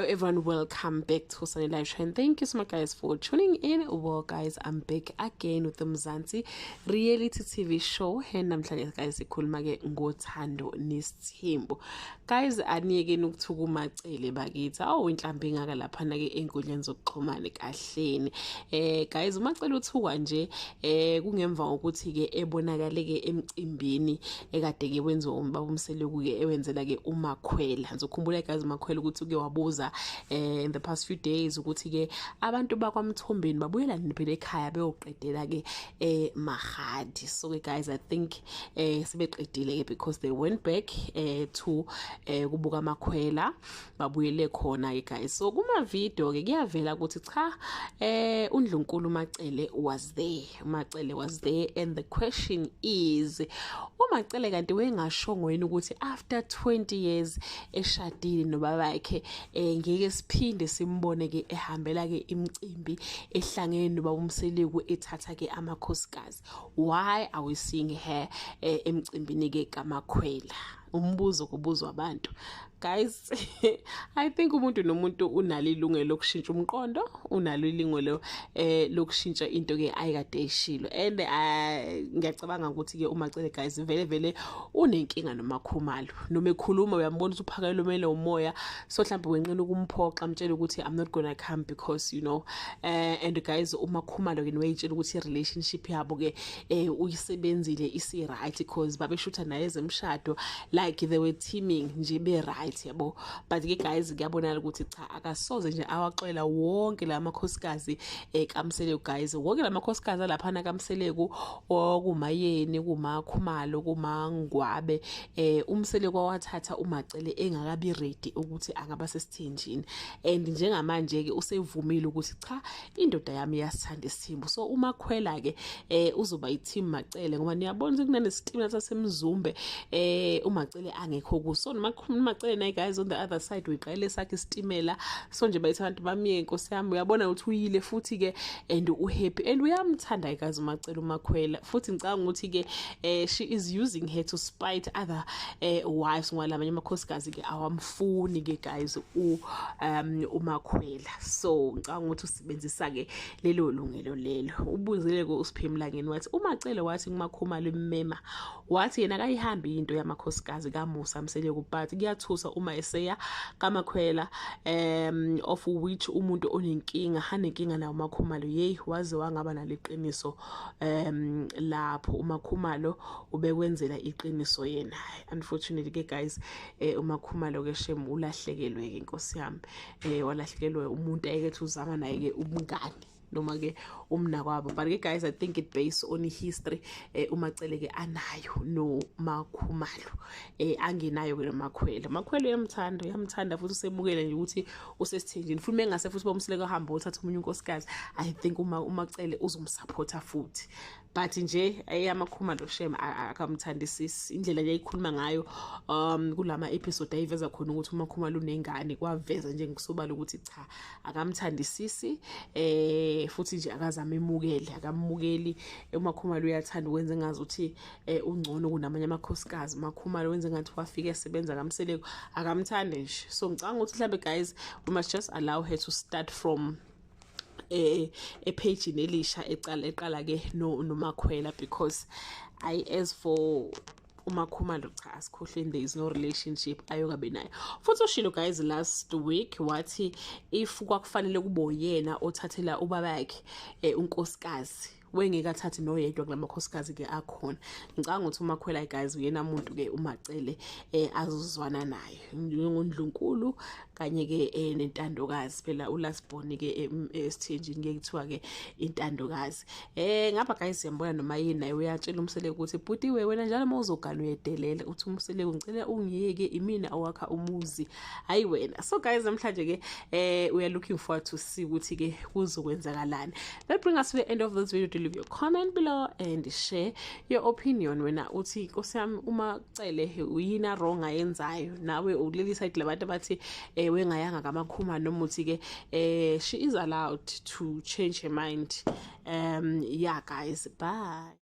Everyone, welcome back to Sunny Live Show and thank you so much, guys, for tuning in. Well guys, I'm back again with the Mzansi reality TV show and namhlanje, guys, sikhuluma ke ngoThando Nesithembu. Guys, aniyekeni ukuthuka uMaCele bakithi. Awu, inhlambi ingaka laphana ke enkundleni zokuxhumana kahleni. Guys, uMaCele uthukwa nje kungemva kokuthi ke ebonakale ke emcimbini ekade ke wenziwa umbaba uMseleku ke, ewenzela ke uMakhwela. Ngizokhumbula, guys, uMakhwela ukuthi uke wabuza in the past few days ukuthi ke abantu bakwaMthombeni babuyela nini phela ekhaya beyoqedela ke mahadi. So ke guys, I think sebeqedile ke because they went back to kubuka amakhwela, babuyele khona ke, guys. So kuma video ke kuyavela ukuthi cha, uNdlunkulu Macele was there. UMacele was there and the question is, uMacele kanti wengashongo yini ukuthi after 20 years eshadile nobabakhe ngeke siphinde simbone ke ehambela ke imicimbi ehlangene nobaba uMseleku, ethatha ke amakhosikazi? Why are we seeing her emcimbini ke kaMakhwela? Umbuzo kubuzwa abantu, guys. I think umuntu nomuntu unalo ilungelo lokushintsha umqondo, unalo ilungelo lokushintsha into ke ayikade eshilo. And ngiyacabanga ukuthi ke uMacele, guys, vele vele unenkinga noMakhumalo. Noma ekhuluma uyambona ukuthi uphakele umele umoya, so mhlawumbe wenqena ukumphoxa, amtshela ukuthi I'm not gonna come because and guys, uMakhumalo ke wayitshela ukuthi i-relationship yabo ke uyisebenzile, isi right, because babeshutha naye ezemshado, like they were teaming nje, be right yabo. But ke guys, kuyabonakala ukuthi cha, akasoze nje awaxolela wonke la makhosikazi kaMseleku. Guys, wonke la makhosikazi alaphana kaMseleku, okumayeni, kumakhumalo, kumaNgwabe, uMseleku wawathatha uMacele engakabi ready ukuthi angaba sesithenjini, and njengamanje ke usevumile ukuthi cha, indoda yami iyasithanda isithembu. So uMakhwela ke uzoba i-team Macele, ngoba niyabona ukuthi kunanesitimela sasemzumbe uMacele angekho kuso. Umacele naye, guys, on the other side uyiqale sakhe isitimela. So nje bayithi abantu bamiye, inkosi yami, uyabona ukuthi uyile futhi ke and uhappy and uyamthanda, guys, uMacele uMakhwela. Futhi ngicabanga ukuthi ke she is using her to spite other wives, ngoba lamanye amakhosikazi ke awamfuni ke, guys, u uMakhwela. So ngicabanga ukuthi usebenzisa ke lelo lungelo lelo. Ubuzile ke uSiphimlangeni wathi uMacele wathi kuMakhumalo emmema, wathi yena akayihambi into yamakhosikazi kaMusa Mseleku, but kuyathusa uma eseya kaMakhwela, of which umuntu onenkinga hanenkinga nawo uMakhumalo. Yey, waze wangaba naleqiniso lapho uMakhumalo ubekwenzela iqiniso yena. Unfortunately ke guys, uMakhumalo ke shem ulahlekelwe ke, inkosi yami, walahlekelwe umuntu ayekethi uzama naye ke ubungani noma ke umnakwabo. But ke guys, I think it based on history uMacele ke anayo noMakhumalo, angenayo ke noMakhwela. Makhwela uyamthanda, uyamthanda futhi usemukele nje ukuthi usesithenjini futhi mengase futhi bomsileka hamba uthatha umunye unkosikazi, I think uma uMacele uzomsupporta futhi. But nje eyamakhumalo shem akamthandisisi indlela leyikhuluma ngayo kulama episode ayiveza khona ukuthi uMakhumalo unengane, kwaveza nje ngikusobala ukuthi cha, akamthandisisi futhi nje akazame emukele, akamukeli uMakhumalo. Uyathanda ukwenza engazi ukuthi ungcono kunamanye amakhosikazi. UMakhumalo wenza ngathi wafika esebenza kaMseleku, akamthandi nje. So ngicabanga ukuthi mhlambe, guys, we must just allow her to start from epage elisha, ecala eqala ke no noMakhwela, because I as for uMakhumalo, cha, asikhohlweni, there is no relationship ayokabe nayo. Futhi ushilo, guys, last week wathi if kwakufanele kube uyena othathela ubaba yakhe unkosikazi, wengeke athathe noyedwa kulamakhosikazi ke akhona. Ngicabanga ukuthi uMakhwela, guys, uyena muntu ke uMacele azozwana naye njengondlunkulu kanye ke nentandokazi. Phela ulast born ke esithenjini ke kuthiwa ke intandokazi. Ngapha, guys, siyambona noma yini naye uyatshela uMseleku ukuthi bhuti we, wena njalo mawuzogana uyedelela. Uthi uMseleku, ngicela ungiyeke, imina owakha umuzi, hayi wena. So guys, namhlanje ke we are looking forward to see ukuthi ke kuzokwenzakalani. That bring us to the end of this video. Do leave your comment below and share your opinion. Wena uthi, nkosi yami, uma cele uyina wrong ayenzayo nawe, ukuleli side labantu abathi wengayanga kaMakhuma, noma uthi ke she is allowed to change her mind? Yeah guys, bye.